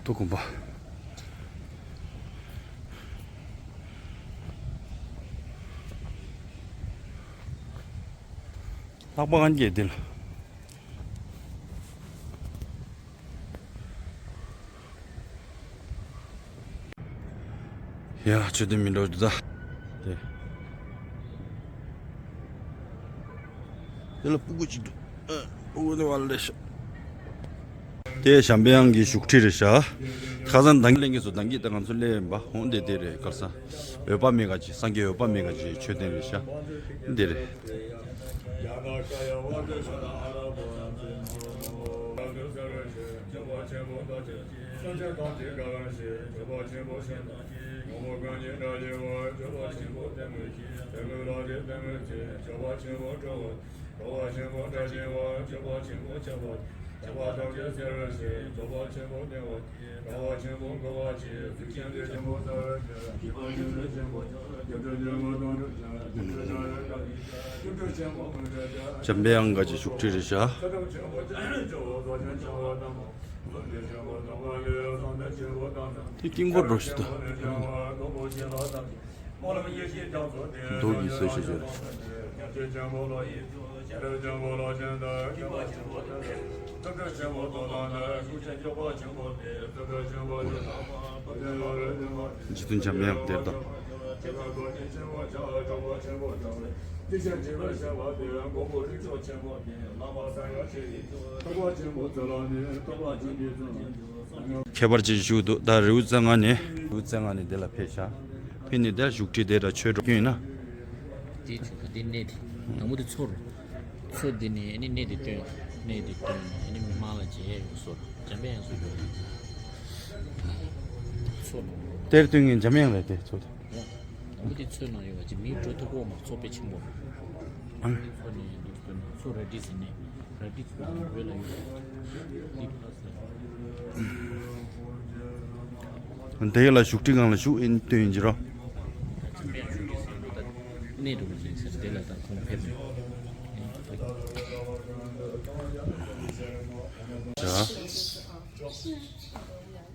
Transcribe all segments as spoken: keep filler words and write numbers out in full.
ཐུགས་དགོངས་པ། ལྷག་པ་ཨན་གྱི་དིལ། ཡ་ཆོས་དེ་མི་འགྲོ་རྒྱུ་ད། དེ། དེ་ལ་སྤུ་གུ་གཅིག་འདུག་ཨ། སྤུ་གུ་ནི་བ་ལས་ཤ། དེ་འཇམ་དཔལ་དབྱངས་ཀྱི་བཞུགས་ཁྲི་རེད་ཤག་ཁ་སང་དང་གླེང་གི་སོ་དང་གི་ད་ང་ཚོ་སླེབས་ཡིན་པ་འོང་དེ་དེ་རེད་གར་ས། འོད་དཔག་མེད་ག་ཅི་སངས་རྒྱས་འོད་དཔག་མེད་ག་ཅི་མཆོད་རྟེན་རེད་ཤག་འདི་རེད། འཇམ་དཔལ་དབྱངས་ག་ཅི་བཞུགས་ཁྲི་རེད་ཤག་དེ་དཀྱིལ་འཁོར་འགྲོ་ཞིག་ཏུ། རྡོ་གི་བཟོས་ཤིག་བརྗོད། རྗེ་བཙུན་འཇམ་དབྱངས་གཏེར་སྟོན། ཁྱད་པར་ཅན་ཞིག་འདུག་ད་རི་བོ་རྩེ་ལྔ་ནས། རི་བོ་རྩེ་ལྔ་ནས་འདི་ལ་ཕེབས་ཤག་ཕེབས་ནས་འདིར་བཞུགས་ཁྲི་དེ་འདྲ་ཆོས་གྲོགས་ཀུན་ཡིན་ན། དེ་ཆུ་ཁ་དེ་གནས་དེ། དང་པོ་དེ་མཚོ་རུ། མཚོ་འདི་ནས་ཨ་ནི་གནས་དེ་བཏོན། གནས་དེ་བཏོན་ནས་ཨ་ནི་མི་མང་ལ་མཇལ་ཡས་ཡོད་སོ། འཇམ་དཔལ་དབྱངས་སུ་ཡོད། མཚོ་ནང་། གཏེར་སྟོན་གྱི་འཇམ་དབྱངས་རེད་དེ་མཚོ་དེ། དང་པོ་དེ་མཚོ་ནང་ཡོད་པ་ཅིག་མིའི་གྲོས་ཐུག་གོ་མ་མཚོ་དཔེ་ཆེན་པོ། ཨ་ནི་མཚོ་ནས་འདི་བཏོན་ནས་མཚོ་ར་ཌི་ཟེར་ནས་ར་ཌི་ཟེར་ནས་བོད་ལ་ཡོད་པ་འདི་ཕ་ཟེར། དེ་ལ་བཞུགས་ཁྲི་སྒང་ལ་བཞུགས་ཨིན་སྟོན་ཡིན་གྱི་རོ། གནས་འགྲོ་བ་ཅན་ཟེར་དེ་ལ་ད་ཁོང་ཕེབས་ནས།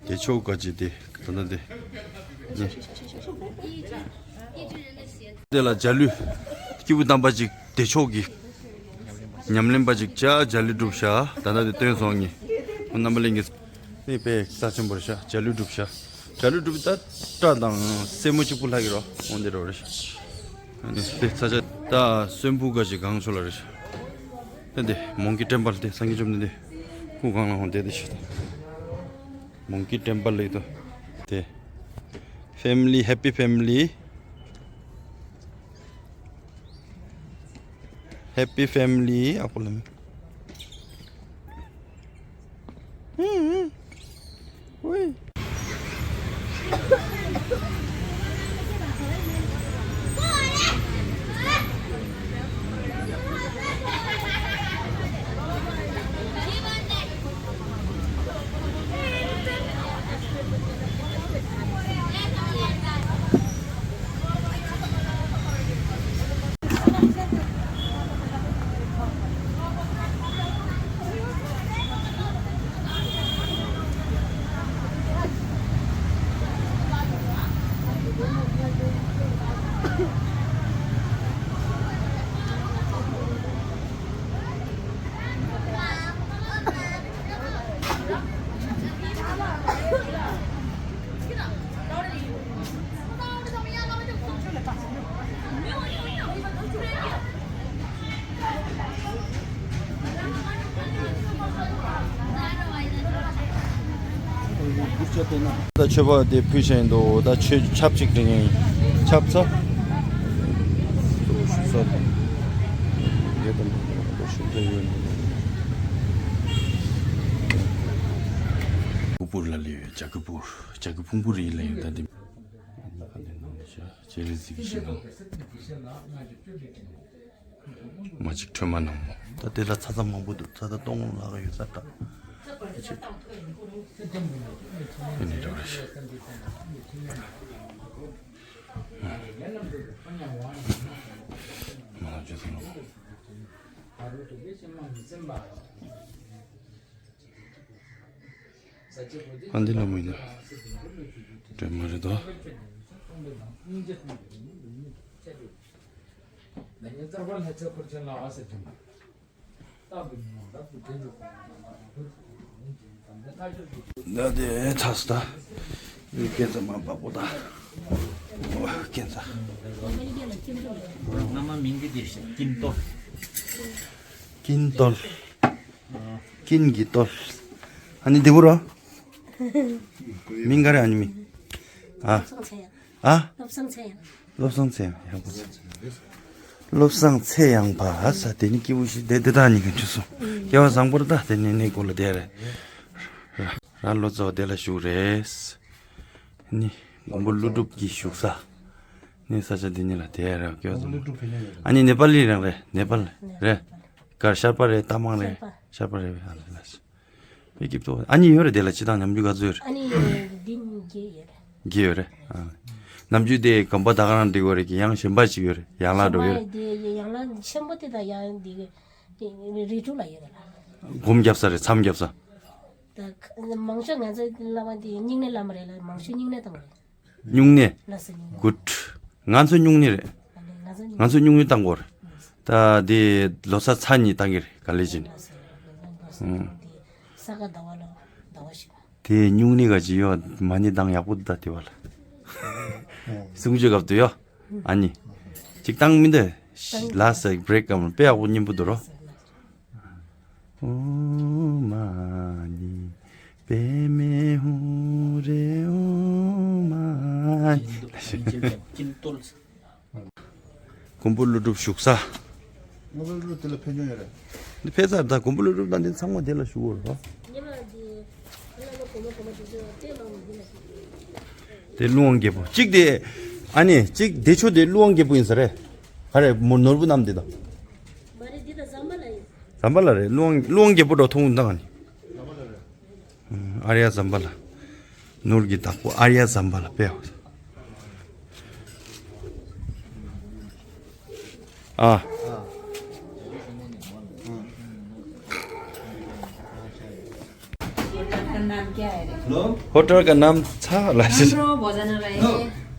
བདེ་མཆོག་ག་ཅི་དེ་ད་ལྟ་དེ། ནི། དེ་ལ་འཇའ་ལུས། སྐྱེས་བུ་དམ་པ་ཅིག་བདེ་མཆོག་གི་ཉམས་ལེན་པ་ཅིག་ཅག་འཇའ་ལུས་སྒྲུབ་ཤག་ད་ལྟ་དེ་སྟོན་སོང་ངས། ཁོང་རྣམ་པ་གླིང་གི། ནི་དཔེ་རྩ་ཆེན་པོ་རེད་ཤག་འཇའ་ལུས་སྒྲུབ་ཤག་འཇའ་ལུས་སྒྲུབ་ད་སྐྲ་དང་སེན་མོ་གཅིག་པུ་ལྷག་གི་རོ་འོང་དེ་རོ་རེད་ཤག་ནི་དཔེ་ཚ་ཆ་ད་གསོན་པོ་ག་ཅིག་གང་ཆོག་ལ་རེད་ཤག་ད་འདི་མོང་གི་ཊེམ་པལ་དེ་སངས་རྒྱས་བཅོམ་ལྡན་འདས་སྐུ་གང་ལ་འོང་དེ་དེ་ཤག་ད། མོང་གི་ཊེམ་པལ་ལེགས་དོ། དེ། ཕེ་མི་ལི། ཧེ་པི་ཕེ་མི་ལི། ཧེ་པི་ཕེ་མི་ལི། ཨ་ཁུ་ལམ། ཝེ། ད་མཆོད་པ་དེ་ཕུལ་བཞིན་འདུག་ད་མཆོད་ཆབ་ཅིག་དྲན་ཡིན། ཆབ་ཚ། ད་ཤུགས་ད་ཡོད། གུ་པུར་ལ་ལས་ཡོད། ཇ་གུ་པུར། ཇ་གུ་ཕུང་པོ་རེད་ལ་ཡོད། ད་དེ་ལྗེ་རིགས་ཟིག་གི་ཞིག་ནང་། མ་གཅིག་ཁྲོས་མ་ནག་མོ། ད་དེ་ལ་ཚ་ཚ་མང་པོ་འདུག་ཚ་ཚ་སྟོང་ལྷག་ཡོད་ས། ད་ཅིག་ཨེ་ནི་རོ་རེ་ཞིག་མ་ལ་ཅི་ཚོ་ནོ། ཨ་འདི་ལ་མོ་ཡིན་ན་དྲན་མ་རེད་དོ། ད་དེ་ཚ་སུ་ད། ཡི་སྐད་ཚ་མ་པ་པོ་ད། སྐད་ཚ། ང་མ་མིང་གི་དེ་ཀིན་ཏོལ། ཀིན་ཏོལ། ཀིན་གྱི་ཏོལ། ཨ་ནི་འདི་བུ་རོ། མིང་ག་རེ་ཨ་ནི་མིང་། ཨ། ཨ། བློ་བཟང་ཚེ་དབྱངས། བློ་བཟང་ཚེ་དབྱངས། ཡག་པོ་ཚེ། བློ་བཟང་ཚེ་དབྱངས་པ་ས་དེ་ནི་སྐྱིད་པོ་ཞིག་དེ་དེ་དག་ཉིད་ཀྱི་འཁྲུལ་སོང་། སྐལ་བ་བཟང་པོར་ད་དེ་ནི་གནས་སྐོར་ལ་བསྡད་རེད། ར་ལོ་ཙོ་དེ་ལ་བཞུགས་རེད། ནི་མགོན་པོ་ཀླུ་སྒྲུབ་ཀྱི་བཞུགས་ས། ནི་ས་ཆ་འདི་ཉིད་ལ་བསྡད་རེད། སྐལ་བ་བཟང་པོ། ཨ་ནི་ནེ་པ་ལི་རང་རེད། ནེ་པ་ལི་རེད། གར་ཤར་པ་རེད། རྟ་མང་རེད། ཤར་པ་རེད། ཨ་ལ་ལ། མི་སྐྱིད་པོ། ཨ་ནི་ཡོད་རེད། དེ་ལ་སྤྱི་བཏང་ནམ་རྒྱུན་ག་ཚོད་ཡོད་རེད། ཨ་ནི་འདི་གཉིས་ཀྱི་ཡོད་རེད། གི་ཡོད་རེད། ཨ། ནམ་རྒྱུན་དེ་གོམ་པ་ད་ག་རང་འགྲིག་གི་རེད། གི་ཡང་གཞན་པ་ཅིག་ཡོད་རེད། ཡང་ལ་འགྲོ་ཡོད་རེད། དེ་ཡང་ལ་ཆེན་པོ་དེ་དང་ཡང་འདི་གི་རི་ཁྲོད་ལ་ཡོད་རེད་ལ། སྒོམ་རྒྱབ་ས་རེད། མཚམས་རྒྱབ་ས། ད་མང་ཤོས་ང་ཚོ་བླ་མ་དེ་སྨྱུང་གནས་བླ་མ་རེད་ལ། མང་ཤོས་སྨྱུང་གནས་བཏང་རེད། སྨྱུང་གནས། ལགས་སོ། སྨྱུང་གནས། གུཌ། ང་ཚོ་སྨྱུང་གནས་རེད། ང་ཚོ་སྨྱུང་གནས། ང་ཚོ་སྨྱུང་གནས་བཏང་གོ་རེད། ད་དེ་ལོ་གསར་ཚར་ཉིན་བཏང་གི་རེད། ག་ལེ་ཅི་ནས། ཨང་། ས་ག་ཟླ་བ་ལ་ཟླ་བ་ཞིག་དེ་སྨྱུང་གནས་ག་ཅི་ཡོད་མ་ཎི་བཏང་ཡག་པོ་འདུག་ད་དེ་བ་ལ། གསུང་ཆོས་སྐབས་དུ་ཡོད། ཨ་ནི། ཅིག་བཏང་མི་འདུག་ལ་ས་བྷི་རེག་གམ་དཔེ་ཡག་པོ་སྙན་པོ་འདུག་རོ། ཨོཾ་མ་ཎི་པདྨེ་ཧཱུྃ་རེ། ཨོཾ་མ་ཎི། མགོན་པོ་ཀླུ་སྒྲུབ་བཞུགས་ས། མགོན་པོ་ཀླུ་སྒྲུབ་དེ་ལ་ཕེབས་མྱོང་ཡོད་རེད། འདི་ཕེབས་ཚར། ད་མགོན་པོ་ཀླུ་སྒྲུབ་དང་འདི་ཚང་མ་དེ་ལ་བཞུགས་ཡོད་རེད། དེ་ཀླུ་དབང་རྒྱལ་པོ་གཅིག་དེ། ཨ་ནི་གཅིག་བདེ་མཆོག་དེ་ཀླུ་དབང་རྒྱལ་པོ་ཡིན་ས་རེད། ག་རེ་མོ་ནོར་བུ་བསྣམས་དེ་དང་། མ་རེད། འདི་དང་ཟམ་པ་ལ་ཡིན། ཟམ་པ་ལ་རེད། ཀླུ་དབང་ཀླུ་དབང་རྒྱལ་པོ་འགྲོ་མཐོང་དང་ནི། ཨ་རྱ་ཟམ་པ་ལ། ནོར་གྱི་བདག་པོ་ཨ་རྱ་ཟམ་པ་ལ་དཔེ། ཨ། होटल का नाम क्या है रे? होटल का नाम था ला। हाम्रो भोजनालय।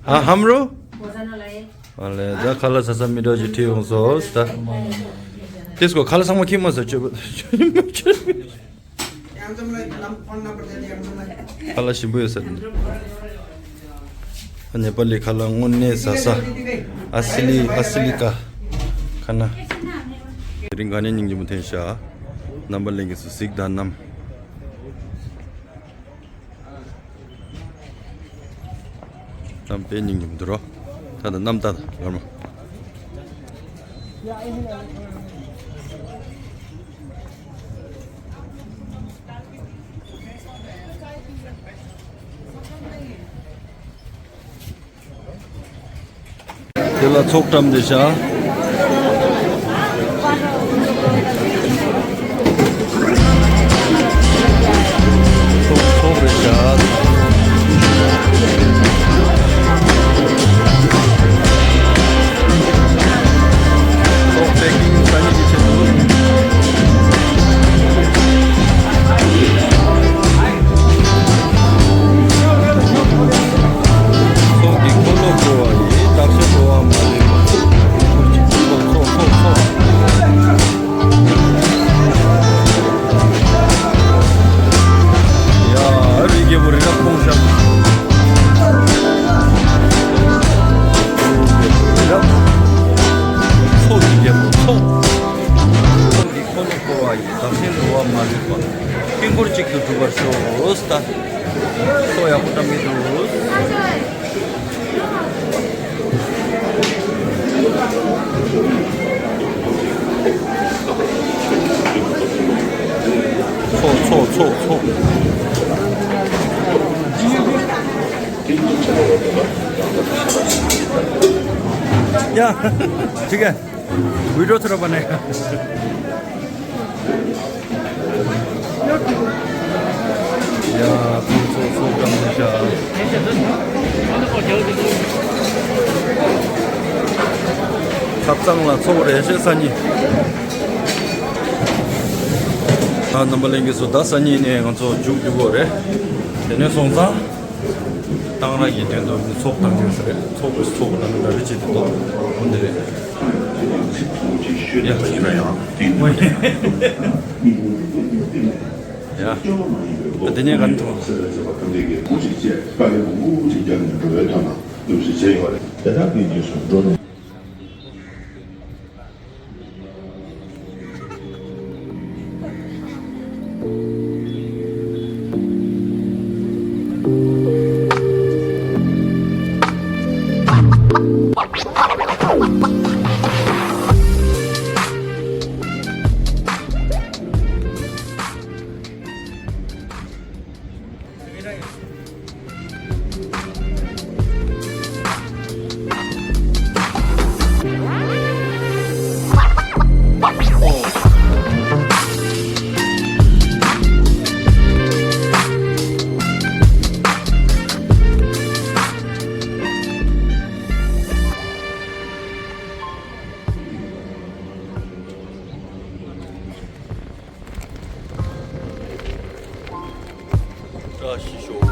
हाँ, हाम्रो। भोजनालय। अले दा खाला सासा मिडो जी ठीक होसो दा। त्यसको खाला सामा के मसा? ཁ་ལག་ཞིམ་པོ་ཡོད་ས་རེད། ནེ་པ་ལི་ཁ་ལག་དངོས་གནས་ཟ་ས། ཨ་སི་ལི་ཨ་སི་ལི་ཀ་ཁ་ན། དེ་རིང་ག་ནས་སྙིང་རྗེ་མོ་ཐོན་ཤག་རྣམ་པ་ལྷན་རྒྱས་སུ་གཟིགས་དང་། གནམ། གནམ་དཔེ་སྙིང་རྗེ་མོ་འདུག་རོ། ད་ད་གནམ་ད་ད་ལོ་མ། དེ་ལ་ཚོགས་བཀྲམ་བསྡད་ཤག་ཚོགས་ཚོགས་རེད་ཤག་ཚོགས་པེ་ཀིང་ས་ཉིན་གྱི་ཆེད་དུ། ཚོགས་ཀྱི་འཁོར་ལོ་བསྐོར་བ་ཡིས། བདག་ཅག་འགྲོ་བ་མ་ལུས་པ། ཡག་པོ་བཀྲམ་གྱི་འདུག་ཚོགས་ཚོགས་ཚོགས་ཚོགས། ཡ། ཅི་ག་བི་ཌིའོ་ཚོར་བ་ནས། ཡ། ཚོགས་ཚོགས་ཚོགས་བཀྲམ་ནས་བཞག་ཐབ་ཚང་ལ་ཚོགས་རེ་བཞེས་ས་གཉིས། ཨ། རྣམ་པ་ལྷན་རྒྱས་ཚོ། ད་སང་ཉིན་ནས་ང་ཚོ་མཇུག་བསྡུ་དགོས་རེད། དེ་ནས་སོང་ཙང་། གཏང་རག་གི་དོན་དུ་ཚོགས་བཏང་གི་ཡོད་ས་རེད། ཚོགས་ཚོགས་ལ་ནི་འདྲ་རེ་བྱེད་དེ་ཏོག་འོན་ཏེ་རེད། ཡ། ཡ། ད་དེ་ནས་ག་ནས་ཐོན། བཀྲ་ཤིས་ཤོག་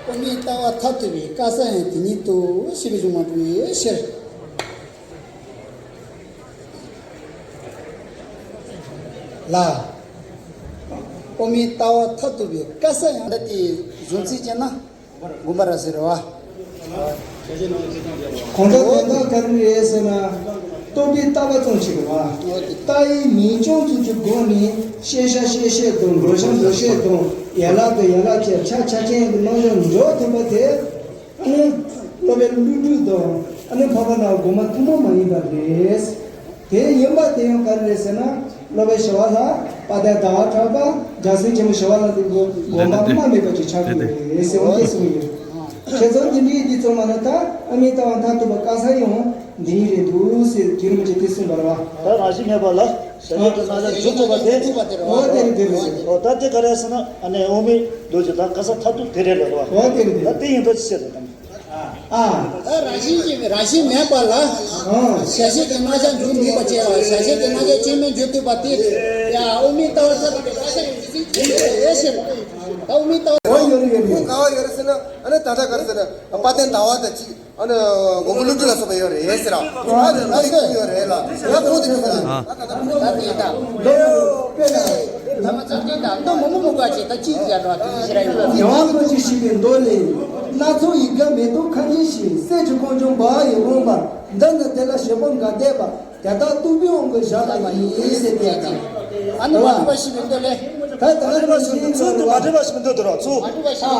དབུ་མའི་ལྟ་བ་མཐར་ཐུག་པའི་བཀའ་སྩལ་ཡང་དེ་ཉིད་དོ། ཞེས་པའི་གཞུང་མ་འབྲུ་བའི་ཕྱིར། ལ། དབུ་མའི་ལྟ་བ་མཐར་ཐུག་པའི་བཀའ་སྩལ་ཡང་འདི་ལྟའི་གཞུང་ཚིག་ཅན་ན། དགོངས་པ་རབ་གསལ་རེད་བ། གང་ལྟར་དོན་དག་ག་རེ་རེད་ཟེར་ན། རྟོགས་པའི་ལྟ་བ་ཙམ་ཞིག་རེད་བ། ལྟ་བའི་ངེས་འབྱུང་ཚུལ་གྱི་སྒོ་ནས་ཤེས་བྱ་ཤེས་བྱེད་དང་། འགྲོ་བྱ་འགྲོ་བྱེད་དང་། ཡན་ལག་དང་ཡན་ལག་བཅས་ཆ་ཆ་ཅན་གྱི་རྣམ་གཞག་འཇོག་ཐུབ་པ་དེ། ཨ་ནི་སློབ་པའི་བློ་གྲོས་དང་། ཨ་ནི་འཕགས་པ་ན་སྒོམ་པ་ཐུན་མོང་མ་ཡིན་པ་རེད། དེ་ཡིན་པ་དེ་ཡང་ག་རེ་རེད་ཟེར་ན། སློབ་དཔོན་ཞི་བ་ལྷ། དཔལ་ལྡན་ཟླ་བ་གྲགས་པ། འཇའ་ཚོན་ཆེན་མོ་ཞི་བ་ལྷ་དེ་ཚོ་དགོངས་པ་དེ་དེ་རྨ་མེད་པ་ཅིག་ཆགས་དེ་དེ་ཀྱི་རེད་ཟེར་བ་དེ་གསུངས་ཡོད། བྱས་ཙང་འདི་འདྲའི་འདི་ཚོ་མ་ན་ད་དབུ་མའི་ལྟ་བ་མཐར་ཐུག་པ་བཀའ་སྩལ་ཡང་འདི་ཉིད་རེད་འདུག་ཟེར་རྒྱུན་རིང་པོ་ཅིག་དེ་གསུངས་པ་རེད་བ། ད་རང་བཞིན་མེད་པ་ལ་བྱ་བྱེད་ཀྱི་རྣམ་གཞག་འཇོག་ཐུབ་པ་དེ། འོ་དེ་རེད་དེ་རེད། འོ་ད་དེ་ག་རེ་ཟེར་ན། ཨ་ནི་དབུ་མའི་རྡོ་རྗེ་ད་བཀའ་སྩལ་མཐར་ཐུག་དེ་རེད་ལབ་རེད་བ། འོ་དེ་རེད་དེ། ད་དེ་ཡིན་དོ་ཅི་ཟེར་རེད་དམ། ཨ། ད་རང་བཞིན་གྱིས་རང་བཞིན་མེད་པ་ལ། ཨ། བྱ་བྱེད་ཀྱི་རྣམ་གཞག་འཇུག་ནུས་པ་བྱས་པ། བྱ་བྱེད་ཀྱི་རྣམ་གཞག་ཅན་མིན་འཇུག་ཐུབ་པ་དེ། ཡ། དབུ་མའི་ལྟ་བ་ལྟ་བུ་དེ་བཀའ་སྩལ་ཡང་ཇི་སྲིད་ཇི་སྲིད་རེད་ཟེར། ད་དབུ་མའི་ལྟ་བ། འོ་ཡོད་རེད་ཡོད་རེད། ག་བ་ཡོད་རེད་ཟེར་ན། ཨ་ནི་ད་ལྟ་ག་རེ་ཟེར་ན། དཔལ་ལྡན་ཟླ་བ་དང་གཅིག་ཨ་ནི་མགོན་པོ་ཀླུ་སྒྲུབ་ལ་སོགས་པ་ཡོད་རེད་ཟེར་ར། ཨ་ནི་ལ་ཡི་ཡོད་རེད་ལ། ཡ་ཁོང་དེ་ནི་ཟེར་ར། ད་དེ་ད་ལོ་དཔེར་ན། ཐ་མ་ཚར་གཅིག་དང་མདོ་མོ་མོ་མོ་ག་ཅིག་ད་ཅིག་ཡར་ར་དེ་ཞེ་ར་ཡོད། ཉེ་བར་ལྷོ་ཆུ་ཞིག་པའི་མདོ་ལས། སྣ་ཚོགས་ཡིད་དགའ་མེ་ཏོག་ཁ་འབྱིན་ཞིང་། གསེར་གྱི་ཁང་ཆུང་འབར་བ་ཡིད་འོང་བར། འདི་ནི་དེ་ལ་བྱེད་པོ་འགའ་བསྡད་པ། དེ་དག་རྟུལ་པོའི་དབང་གིས་བཞག་པ་ཡིན་ཟེར་ཏེ། ཨ་ནི་མ་ཐུབ་པ་ཞིག་པའི་མདོ་ལས། ད་ད་མ་འགྲིག་པ་ཞིག་མི་འདུག་ཚུལ་འདི་མ་འགྲིག་པ་ཞིག་མི་འདུག་དོ་ར། ཚུལ་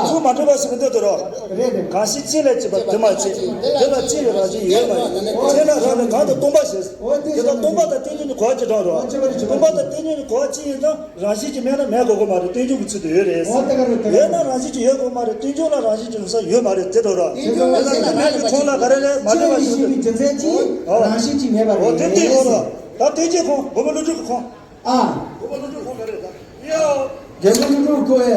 ཚུལ་མ་འགྲིག་པ་ཞིག་མི་འདུག་དོ་ར། རེད་རེད། གང་ཞིག་ཅི་ལས་སྐྱེས་པ་དེ་མ་བྱེད། དེ་ལ་ཅི་ཡི་རང་བཞིན་ཡོད་མ་རེད། དེ་ལ་རང་ལས་གང་དུ་སྟོང་པ་ཞེས། འོ་དེ་དེ་དག་སྟོང་པ་དང་རྟེན་འབྱུང་གི་གོ་བ་གཅིག་གྲངས་རོ། སྟོང་པ་དང་རྟེན་འབྱུང་གི་གོ་བ་གཅིག་ཡིན་ཙང་རང་བཞིན་གྱིས་མེད་ན་མེད་དགོས་ཀྱི་མ་རེད། རྟེན་འབྱུང་གི་ཚུལ་དུ་ཡོད་རེད། ཡོད་ན་རང་བཞིན་གྱིས་ཡོད་དགོས་མ་རེད། རྟེན་འབྱུང་ལ་རང་བཞིན་གྱི་ཡོད་ས་ཡོད་མ་རེད། དེ་འདྲ་རོ། དེ་ལ་མེད་ཀྱི་ཁོང་ལ་ག་རེ་རེད། མ་འདྲ་བ་ཞིག་འདུག་རང་བཞིན་གྱིས་མེད་པ་རེད། འོ་དེ་དེ་ཡོད་རོ། ད་དེ་རྗེས་ཁོང་སྒོམ་པ་ཀླུ་སྒྲུབ་ཀྱི་ཁོང་། ཨ། སྒོམ་པ་ཀླུ་སྒྲུབ་ཁོང་ག་རེ་རེད་ད། ཡོད། རྒྱལ་པོ་ཀླུ་སྒྲུབ་ཁོ་ཡ།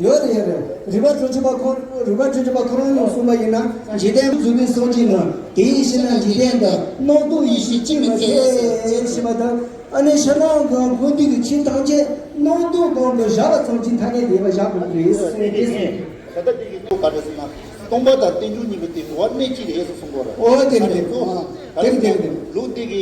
ཡོད་རེད་ཡོད་རེད། རིག་པ་བྱང་ཆུབ་པ་ཁོ་རིག་པ་བྱང་ཆུབ་པ་ཁོ་རང་ལ་གསུངས་པ་ཡིན་ན། འཇིག་རྟེན་རྫུ་འཕྲུལ་སོགས་ཀྱིས་ནི། དེའི་ཕྱིར་ན་འཇིག་རྟེན་འདི། རྣམ་རྟོག་ཡེ་ཤེས་གཅིག་མ་ཟད། ཞེས་པ་དང་། ཨ་ནི་ཕྱི་ནང་གང་ཀུན་འདུས་ཀྱི་ཆོས་ཐམས་ཅད་རྣམ་རྟོག་གང་དུ་བཞག་པ་ཙམ་གྱིས་ཐ་སྙད་འདས་པ་བཞག་དགོས་ཀྱི་རེད་གསུངས་ཏེ། ད་ལྟ་འདི་གི་རྟོག་ག་རེ་ཟེར་ན། སྟོང་པ་དང་རྟེན་འབྱུང་གཉིས་པོ་དེ་འགྲོ་བ་གནས་གཅིག་རེད་ཟེར་གསུངས་པ་རེད། ཨོ་དེ་རེད། དེ་རེད་དེ་རེད། ལུགས་འདི་གི་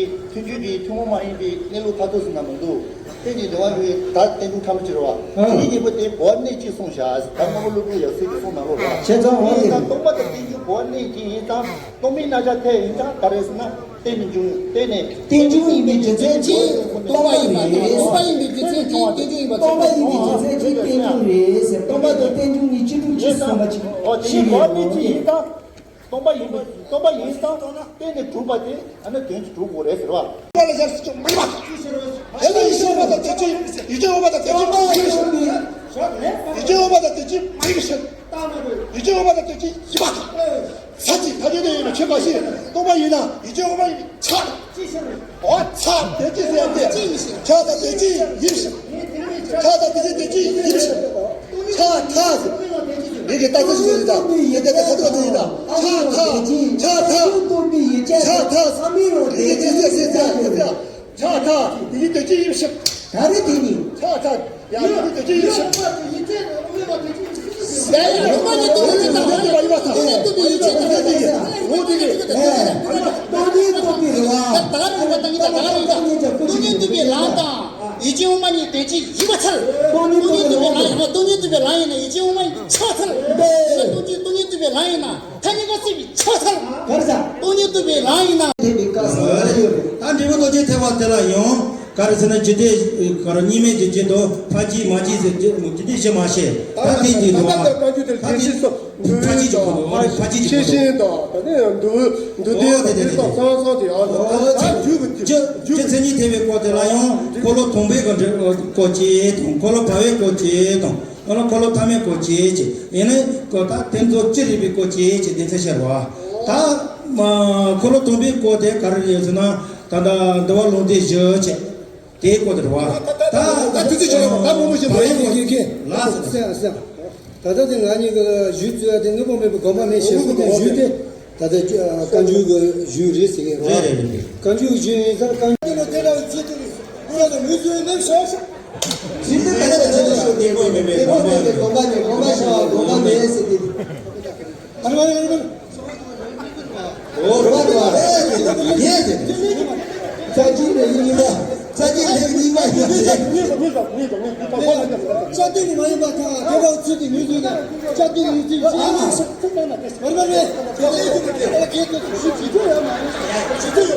ཐུན་མོང་མ་ཡིན་པའི་གནས་ལུགས་མཐར་ཐུག་ཟེར་ན་མི་འདུག་དེ་ནི་འགྲོ་བ་རེད། ད་རྟེན་འབྱུང་ཐ་མ་གཅིག་རེད་བ། ཨ། དེ་གཉིས་པོ་དེ་འགྲོ་བ་གནས་གཅིག་གསུངས་བཞག་ད་མ་མོ་ཀླུ་སྒྲུབ་ཡབ་སྲས་ཀྱིས་གསུངས་གནང་ལོ་རེད། བྱས་ཙང་ཨོ་དེ་རེད། སྟོང་པ་དང་རྟེན་འབྱུང་འགྲོ་བ་གནས་གཅིག་ཡིན་ཙང་སྟོང་པའི་རྣམ་གཞག་ཐལ་ཡིན་ཙང་ག་རེ་ཟེར་ན། རྟེན་འབྱུང་རྟེན་ནས། རྟེན་འབྱུང་ཡིན་པའི་རྒྱུ་མཚན་གྱིས་སྟོང་པ་ཡིན་པ་རེད། སྟོང་པ་ཡིན་པའི་རྒྱུ་མཚན་གྱིས་རྟེན་འབྱུང་ཡིན་པ། སྟོང་པ་ཡིན་པའི་རྒྱུ་མཚན་གྱིས་རྟེན་འབྱུང་རེད་ཟེར། སྟོང་པ་དང་རྟེན་འབྱུང་གཉིས་གཅིག་ཏུ་གཅིག་སོང་བ་གཅིག་ཤེས་ཡོད་ཀྱི་རེད། སྟོང་པ་ཡིན་པ་སྟོང་པ་ཡིན་ཙང་རྟེན་ནས་གྲུབ་པ་དེ་ཨ་ནི་དོན་གྱིས་གྲུབ་དགོས་རེད་ཟེར་བ། སྟོང་པ་ལ་ཡར་སྲིད་ཀྱང་མ་ཡིན་པ། ཡུལ་ཅན་དབུ་མ་དང་དོན་གཅིག་ཡུལ་ཅན་དབུ་མ་དང་དོན་གཅིག་མ་ཡིན་པ་ཞིག་ཡུལ་ཅན་དབུ་མ་དང་དོན་གཅིག་མ་ཡིན་པ་ཞིག་ཡུལ་ཅན་དབུ་མ་དང་དོན་གཅིག་ཡིན་པ་དང་། ས་གཅིག་ཐ་སྙད་དུ་ཡོད་པའི་ཆོས་འགའ་ཞིག་སྟོང་པ་ཡིན་ན་ཡུལ་ཅན་དབུ་མ་ཡིན་པའི་ཆ་དང་། འོ་ཆ་དོན་གཅིག་ཟེར་ཡ་དེ་ཆ་དང་དོན་གཅིག་ཡིན་ཞིང་། ཆ་དང་དོན་གཅིག་དོན་གཅིག་ཡིན་ཞིང་། ཆ་ཐ་ཟེར། མི་གི་རྟགས་ཚུལ་ཞིག་ཡོད་ད། ཡོད་དེ་ད་ཁ་ཐུག་ཏུ་ཡིན་ད། ཆ་ཐ་ཆ་ཐ་ཆ་ཐ་མི་གི་རྟགས་ཚུལ་ཞིག་ཡོད་ད། ཆ་ཐ་དེ་གི་དོན་གཅིག་ཡིན་ཞིང་། ད་རེས་དེ་ནི། ཆ་ཐ། ཡང་དེ་གི་དོན་གཅིག་ཡིན་ཞིང་། ཡང་ཡང་རོ་མ་ནི་དོན་གཅིག་དང་། དོན་གཅིག་དང་། དོན་གཅིག་དང་། ངོ་དེ་གི། ཨེ། དོན་གཅིག་དང་། དོན་གཅིག་དང་། ད་ག་རེ་རེད་པ། ད་ག་རེ་རེད་པ། སྟོང་ཉིད་རྟོགས་པའི་ལམ་དང་ཡུལ་ཅན་དབུ་མ་གཉིས་དོན་གཅིག་ཡིན་པ་ཚར། སྟོང་ཉིད་རྟོགས་པའི་ལམ་ཡིན་ན། སྟོང་ཉིད་རྟོགས་པའི་ལམ་ཡིན་ན་ཡུལ་ཅན་དབུ་མ་གཉིས་ཆགས་ཚར། དེ་ལ་སྟོང་ཉིད་སྟོང་ཉིད་རྟོགས་པའི་ལམ་ཡིན་ན། ཐ་སྙད་པ་སྲིད་པའི་ཆགས་ཚར། ག་རེ་ཟེར། སྟོང་ཉིད་རྟོགས་པའི་ལམ་ཡིན་ན། དེ་མི་དཀའ་ས་ཡོད་རེད། ད་འབྲས་བུ་རྡོ་རྗེ་ཐེག་པ་དེ་ལ་ཡང་ག་རེ་ཟེར་ན། འཇིག་རྟེན་ག་རེ་གཉིས་མེད་ཀྱི་རྒྱན་དུ་ཕར་གྱིས་མ་གྱིས་ཟེར། འཇིག་རྟེན་བཞི་མ་ཤེས། ད་དེ་གྱིས་འགྲོ་བ་ཕར་གྱིས། ཕར་གྱིས་ཀྱི་ཁོ་ནོ། ཕར་གྱིས་ཀྱི་ཁོ་ནོ། ཕར་གྱིས་ཀྱི་ཁོ་ནོ། ཤེས་བཞིན་དང་། ད་ནི་འདུ་འདུ་ལྡན་དང་འདུ་སྟངས་གཙང་གཙང་དེ་ཡང་ད་རྒྱུད་ཀྱི་རྒྱུད་ཀྱི་མཚན་ཉིད་ཐེག་པའི་སྐོར་དེ་ལ་ཡང་འཁོར་ལོ་དང་པོའི་སྐོར་གྱི་དང་། འཁོར་ལོ་བར་པའི་སྐོར་གྱི་དང་། འོ་ན་འཁོར་ལོ་ཐ་མའི་སྐོར་གྱི་ཅེས། ཡིན་ནའི་ཀོ་ད་དེ་ཚོ་སྤྱི་རིག་པའི་སྐོར་གྱི་ཅེས་སྡེ་ཚན་བཤད་པ། ད་མ་འཁོར་ལོ་དང་པོའི་སྐོར་དེ་ག་རེ་རེད་ཟེར་ན། ད་ལྟ་འདུལ་བ་ལུང་སྡེ་བཞི་བྱས། དེའི་སྐོར་དེ་རེད་བ། ད་ད་དུས་ཚོད་ཆེ་ལ་ད་མང་པོ་ཞིག་མ་ཡིན་པ་ལགས་སོ། ད་ལྟ་དེ་ང་གཉིས་ཀྱི་ཞུས་ཚུལ་དེ་དངོས་པོ་མེད་པའི་དགོངས་པ་མེད་ཞེས་གསུངས་ཏེ་ཞུས་ཏེ། ད་ལྟ་བཀའ་འགྱུར་གྱི་ཞུས་རེད་ཟེར་གྱི་རེད། རེད་རེད་རེད། བཀའ་འགྱུར་གྱི་ཞུས་ཡིན་ཙང་བཀའ་འགྱུར་ལ་དེ་ལ་ཚིག་དེ་ལ་ཚིག་དེ་ལ་མི་བཟོད་མེད་ཤོག་ཤོག་ཇི་ལྟར་ག་ལ་ཇི་ལྟར་ཤོག་དེ་དགོས་མེད་པའི་དེ་དགོས་མེད་པའི་དགོངས་པ་ནི་དགོངས་པ་ཤོག་དགོངས་པ་མེད་ཟེར་ཏེ། ཨ་རེ་ཨ་རེ་ཨ་རེ། འོ་རེད་བ་རེད་བ། ཡེ་ཟེར། ས་གཅིག་ལས་གཉིས་པ། ས་གཅིག་ལས་གཉིས་པ་ཡོད་ཟེར། ཅ་ཏི་ནི་མ་ཡིན་པ་དང་དེ་བ་ཚུལ་དེ་ནུས་ཚུལ་དང་ཅ་ཏི་ནུས་ཚུལ་ཅི་ཡང་མ་ཤེས། མར་མར་རེད། ཅ་ཏི་ནི་མ་ཡིན་པ་དང་དེ་བ་ཚུལ་དེ་ནུས་ཚུལ་དང་ཅ་ཏི་ནུས་ཚུལ་ཅི་ཡང་མ་ཤེས།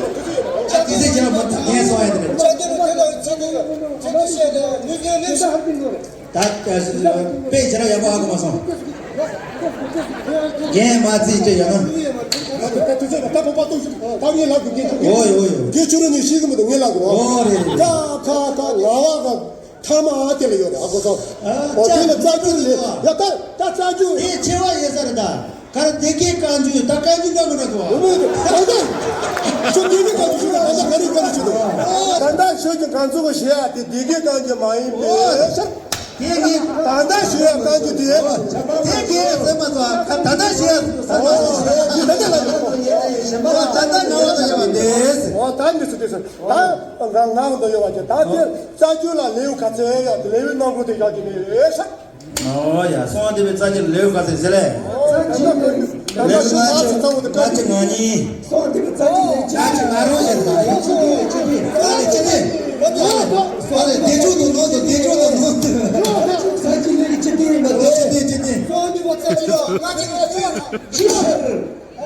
ཅ་ཏི་ཟེར་ཅ་མ་ཐག་ངན་སོང་ཡ་དེ་རེད། ཅ་ཏི་ནི་དེ་བ་ཚུལ་དེ་ཚུལ་དེ་ཤེས་དང་ནུས་ཚུལ་མེད་ས། ད་དཔེ་ཇི་ལྟར་ཡག་པོ་ཧ་གོ་མ་སོང་། རྒན་མ་རྩིས་ཅི་ཡོད་ན། ད་དུས་ཚོད་ད་ད་པོ་པ་ཏུ་ཞིག་ད་ངས་ལབ་དགོས་ཀྱི་འདུག་ཨོ་ཡོ་ཡོ། རྒན་ཆུ་རུ་ནས་ཤེས་གི་མི་འདུག་ངས་ལབ་དགོས། ཨོ་རེད་རེད། ད་ཁ་ཁ་ང་བ་ག་ཐ་མ་ཨ་དེ་ལ་ཡོད་རེད་ཧ་གོ་སོང་། ཨོ་དེ་ལ་རྩ་རྒྱུ་རེད་ཡ། ད་ད་རྩ་རྒྱུ་དེ་ཆེ་བ་ཡོད་ས་རེད་ད། ག་རེ་སྡེ་དགེ་བཀའ་འགྱུར་ད་བཀའ་འགྱུར་འདྲ་མི་འདྲ་འདུག་ཨ། ད་ལྟ་ཁྱོད་སྡེ་དགེ་བཀའ་འགྱུར་ཞུ་ན་ད་ལྟ་ག་རེ་བཀའ་འགྱུར་ཞུ་འདུག་ད་ལྟ་ཁྱོད་ཀྱི་གང་ཚོ་གི་ཞེས་ཡ་དེ་སྡེ་དགེ་བཀའ་འགྱུར་མ་ཡིན་པས། དེ་གི་ད་ལྟ་ཞུ་ཡ་བཀའ་འགྱུར་དེ། དེ་གི་སེམས་མ་ཚོ་ད་ལྟ་ཞུ་ཡ་སེམས་མ་ཚོ་ད་ལྟ་ལ་ད་ལྟ་ནང་ལ་ཡོད་པ་དེ། ཨོ་ད་མི་ཚོ་དེ་ཚོ་ད་ང་ང་འདོད་ཡོད་པ་ཅེ་ད་དེ་རྩ་རྒྱུད་ལ་ལེའུ་ག་ཚོད་ཡོད་ལེའུའི་ནང་ཁུལ་དེ་ཡག་གི་མེད་ཤག་ཨོ་ཡ། གསང་བ་འདུས་པའི་རྩ་རྒྱུད་ལེའུ་ག་ཚོད་ཟེར་ལེ། ལེའུ་ལྔ་བཅུ་ང་གཉིས། གསང་བ་འདུས་པའི་རྩ་རྒྱུད་ལེའུ་བཅུ་ང་རོ་ཡིན་ད། ཨ་ལེ་སྤྱི་ཏི། ཨ་ལེ་བདེ་མཆོག་ཏུ་ནོར་དུ་བདེ་མཆོག་ཏུ་ནོར་དུ། རྩ་རྒྱུད་ལེའུ་སྤྱི་ཏི་ཡིན་པ་དེ། སྤྱི་ཏི་སྤྱི་ཏི། གསང་བ་འདུས་པའི་རྩ་རྒྱུད་ལེའུ་ལྔ་བཅུ་ང་བཅུ་ཡིན་ད།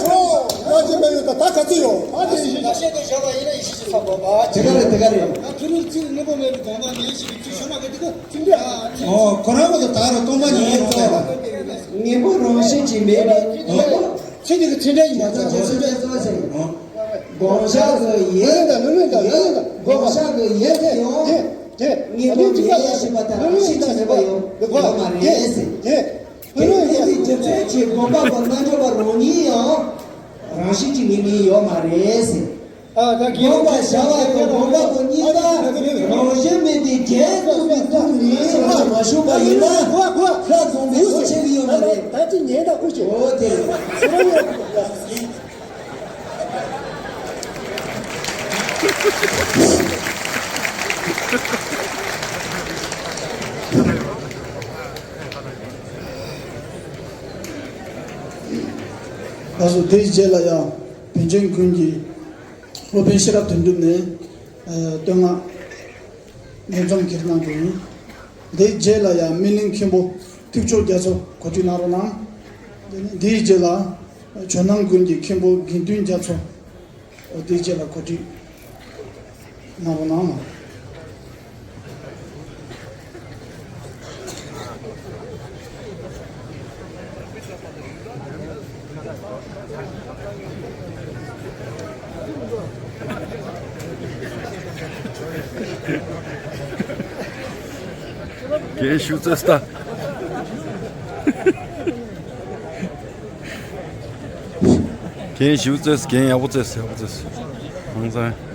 ཆོག་ཡ་ཅི་མེད་ཡོད་ད་ད་ག་ཚོད་ཡོད། ད་དེ་ཡིན་ཞིག་ད་བཤད་དེ་བཞག་པ་ཡིན་ན་ཡིན་ཞིག་ཅིག་ཚོགས་པ་བ། དེ་ག་རེད་དེ་ག་རེད། ང་ཕུ་ནུ་ཚིག་དངོས་པོ་མེད་པའི་དགོངས་པ་ངེས་ཤིག་གི་ཚིག་ཤོ་མ་གི་དེ་ག་ཚིག་འདྲ། ཨོ་ཁོ་རང་གི་ད་རུ་སྟོང་པ་ཉིད་ཡིན་ཚོད་ད། དངོས་པོ་རང་བཞིན་གྱིས་མེད་པའི་དངོས་པོ། ཚིག་དེ་གི་ཚིག་འདྲ་ཡིན་མ་ཚོད་ཚོད་ཚོད་ཚོད་ཚོད། དགོངས་ཞག་གི་ཡིན། ལོས་ལོས་དང་ལོས་ལོས་དང་ལོས་ལོས་དང་དགོངས་ཞག་གི་ཡིན་ཟེར་ཡོང་། དེ་དེ་དངོས་པོ་མེད་ཞེས་པ་ལྟར་རང་བཞིན་གྱིས་མེད་པ་ཡོད་ཡོད་མ་རེད་ཟེར། དེ་དེ་ལས་ཀྱི་རྒྱུ་མཚན་གྱིས་དགོངས་པ་པོ་རྣལ་འབྱོར་པ་རང་ཉིད་ཡང་རང་བཞིན་གྱིས་ངེས་མིན་ཡོད་མ་རེད་ཟེར། དགོངས་པ་བཞག་པ་དང་དགོངས་པ་པོ་གཉིས་ཀ་རང་བཞིན་མེད་པའི་རྒྱན་དུ་མི་ཐུབ་ནི་ཞེས་མ་ཞུས་པ་ཡིན་ན་ལྷ་རྫོང་མའི་གོ་ཆེན་ཡོད་མ་རེད། ད་ཅི་ཉན་ད་ཁུ་ཆེ། འོ་དེ་རེད། ལགས་སོ། དེའི་རྗེས་ལ་ཡང་བོན་ཆེན་ཀུན་གྱི་སློབ་དཔོན་ཤེས་རབ་དོན་གྲུབ་ནས་ཨ་བསྟོད་བསྔགས་ལས་རྩོམ་གྱི་གནང་གི་ཡིན། དེའི་རྗེས་ལ་ཡང་སྨིན་གླིང་མཁན་པོ་ཐེག་མཆོག་རྒྱ་མཚོ་གོ་སྒྲིག་གནང་རོགས་གནང་། དེ་ནས་དེའི་རྗེས་ལ་ཇོ་ནང་དགོན་གྱི་མཁན་པོ་དགེ་འདུན་རྒྱ་མཚོ། འོ་དེའི་རྗེས་ལ་གོ་སྒྲིག་གནང་རོགས་གནང་། རྒན་ཞུ་རྩེས་ལྟ། རྒན་ཞུ་རྩེས། རྒན་ཡག་པོ་རྩེས། ཡག་པོ་རྩེས། ཧང་སང་།